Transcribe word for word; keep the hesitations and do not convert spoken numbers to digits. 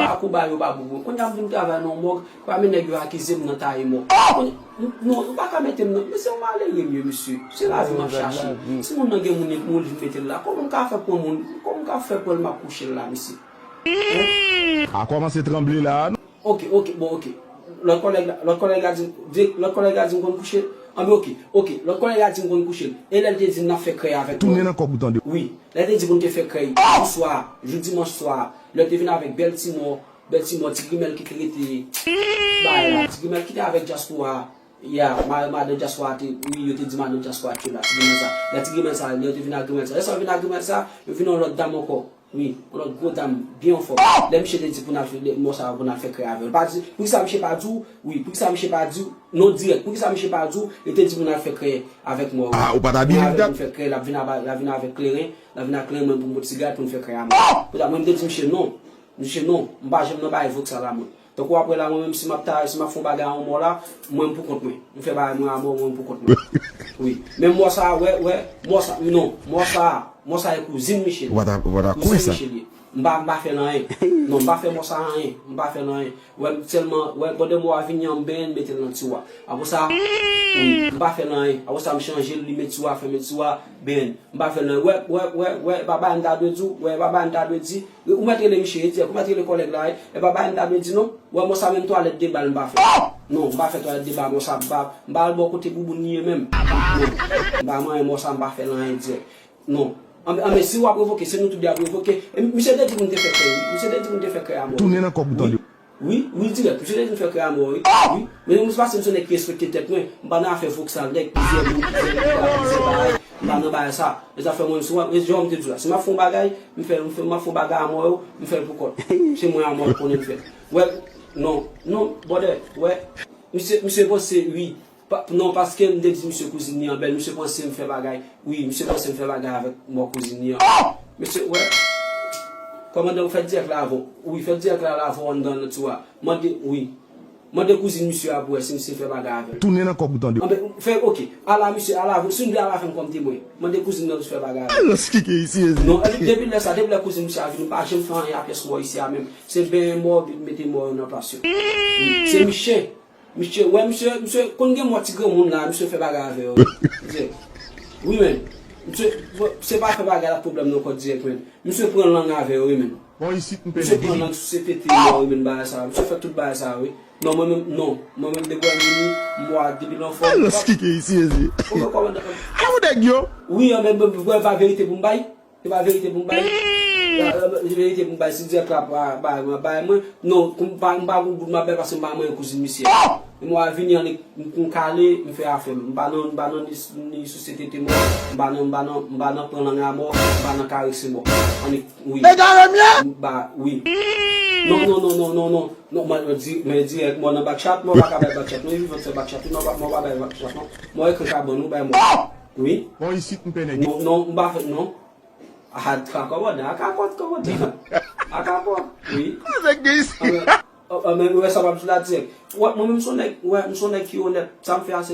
Akouba yo pa bon pou mwen. Kounye a m vin travay nan yon mòg, pa men nèg yo akize m nan taye mò. Kounye, non, yo pa ka mete m nan. Mesye, yon malere m ye, mesye. Se lavi m ap chache. Si moun nan gen moun li, moun li mete l la, kòman m ka fè pran moun, kòman m ka fè pran l m ap kouche l la, mesye? Hein? A kòmanse tranble la. Ok, ok, bon, ok. Lòt kòlèg la, lòt kòlèg la di, di, lòt kòlèg la di m konn kouche. Anben, ok, ok. Lòt kòlèg la di m konn kouche. E lè l te di n ap fè krèy avèk mwen. Tounen nan kòk ou tande. Wi. Lè l te di pou n te fè krèy jou swa, jou dimanch swa, lè l te vin avèk bèl ti mò, bèl ti mò, ti grimèl ki te rete bay la, ti grimèl ki te avèk dyaspora. Ya, ma-, madan dyaspora te, wi, yo te di madan dyaspora te la, ti grimèl sa. Lè ti grimèl sa, lè yo te vin ak grimèl sa. Lè sa yo vin ak grimèl sa, yo vin yon lòt dam ankò. Wi, yon lòt gwo dam, byen anfòm. Lè misye te di pou n al fè, mò sa pou n al fè krèy avè l. Pa di, poukisa misye pa di w, wi, poukisa misye pa di w, non dirèk, poukisa misye pa di w, li te di pou n al fè krèy avèk mò, wi. Ah, ou pa ta bilib dat? Pou n fè krèy, l ap vin aba, l ap vin avèk kleren, l ap vin ak kleren, mwen pou m pot sigarèt pou n fè krèy a mò. Poutèt mwen, m te di misye non. Misye, non, m pa janm nan bagay voksal la, mwen. Tankou apre la, mwen menm, si m ap ta, si m ap fè yon bagay a yon mò la, mwen m pou kont mwen. M fè bagay mwen a mò, mwen m pou kont mwen. Wi. Men mò sa, wè, wè, mò sa, non, mò sa, mò sa e kouzin misye. Ou pa ta, ou pa ta kwè sa. Kouzin misye li ye. M pa, m pa fè l anyen. Non, m pa fè mò sa anyen. M pa fè l anyen. Wè, sèlman, wè, bòdè mò a vini an, m benyen l, mete l nan tiwa. Apre sa, wi, m pa fè l anyen. Apre sa, m chanje l, limen tiwa, fèmen tiwa, benyen l. M pa fè l anyen. Wè, wè, wè, wè, e pa bagay m ta dwe di w, wè, e pa bagay m ta dwe di. Ou mèt rele misye, e dirèk, ou mèt rele kòlèg la, e, e pa bagay m ta dwe di non. Wè, mò sa menm twalèt de bal m pa fè. Non, m pa fè twalèt de bal, mò sa m pa, m pa al bò kote bouboun li ye menm. Non, m pa manyen mò sa, m pa fè l anyen dirèk. Non. Anben, anben, si w ap revoke, se nou tout de ap revoke. E, misye te di pou n te fè krèy, wi. Misye te di pou n te fè krèy a mò. Tounen nan kòk ou tande. Wi, wi, dirèk. Misye te di n fè krèy a mò, wi. Wi. Men nou pase m se nèg ki respekte tèt mwen. M pa nan afè voksal, nèg plizyè moun, plizyè moun, plizyè bagay. M pa nan bagay sa. E zafè mwen, si w ap, e jan m te di w la, si m ap fè yon bagay, m fè, m fè, m ap fè yon bagay a mò yo, m fè l pou kont. Se mwen a mò yo konnen m fè. Wè, non, non, bòdè, wè. Misye, misye panse, wi. Pa, non, paske m te di misye kouzin li an bèl, misye panse m fè bagay. Wi, misye panse m fè bagay avèk mò kouzin li an. Mesye, wè. Kòmandan, ou fè dirèk la avè w. Wi, fè dirèk la, la avè w anndan nan tiwa. Mande, wi. Mande kouzin misye a pou wè si misye fè bagay avè l. Tounen nan kòk ou tande. Anben, fè, ok. Ala misye, ala avè, si w vle ala avè m kòm temwen. Mande kouzin nan si fè bagay avè l. Alòs, kike isi, ezi. Non, depi lè sa, depi lè kouzin misye a vini, m pa janm fè anyen a pyès mò isi a menm. Se benyen mò, epi mete mò yo nan plas yo. Wi, se misye. Misye, wè, misye, misye konn gen mò ti granmoun la, misye fè bagay avè yo. Wi, men. Misye, se pa fè bagay la pwoblèm nan kò dirèk, men. Misye pran lang avè yo, wi, men. Bon, isit, m peye. Misye pran lang sou C T T yo, wi, men, bagay sa. Misye fè tout bagay sa, wi. Non, mwen menm, non. Mwen menm, depi w vini, mwa depi l anfòm. Alòs, kike isi, ezi. Kòman, kòman, a ou nèg yo? Wi, men, men, men, pa verite pou m bay. Se pa verite pou m bay. Se verite pou m bay. Si dirèk la pa bay mwen, bay mwen. Non, kou m pa, m pa gon goud m ap bay paske m pa manyen kouzin misye. Men mwa vini annik, m, m kale, m fè afè m. M pa nan, m pa nan ni, ni sou C T T mò. M pa nan, m pa nan, m pa nan pran lang a mò, m pa nan karese mò. Annik, wi. Egare m ye? M ba, wi. Non, non, non, non, non, non. Non, mwen, mwen di, men dirèk, mò nan bakchat, mò pa ka bay bakchat. Non, e vivan fè bakchat, non, mò pa, mò pa bay bakchat, non. Mò ekran kabann, ou bay mò. Wi. Bon, isit, m peye nèg. Non, non, m pa fè, non. A, kakò bòdè, a kakòt kò bòdè. A kakòt, wi. Kòman nèg gen isi? Anben, anben, wè sa w ap di la dirèk. Wè, mwen menm, m se yon nèg, wè, m se yon nèg ki onèt. Sa m fè a, se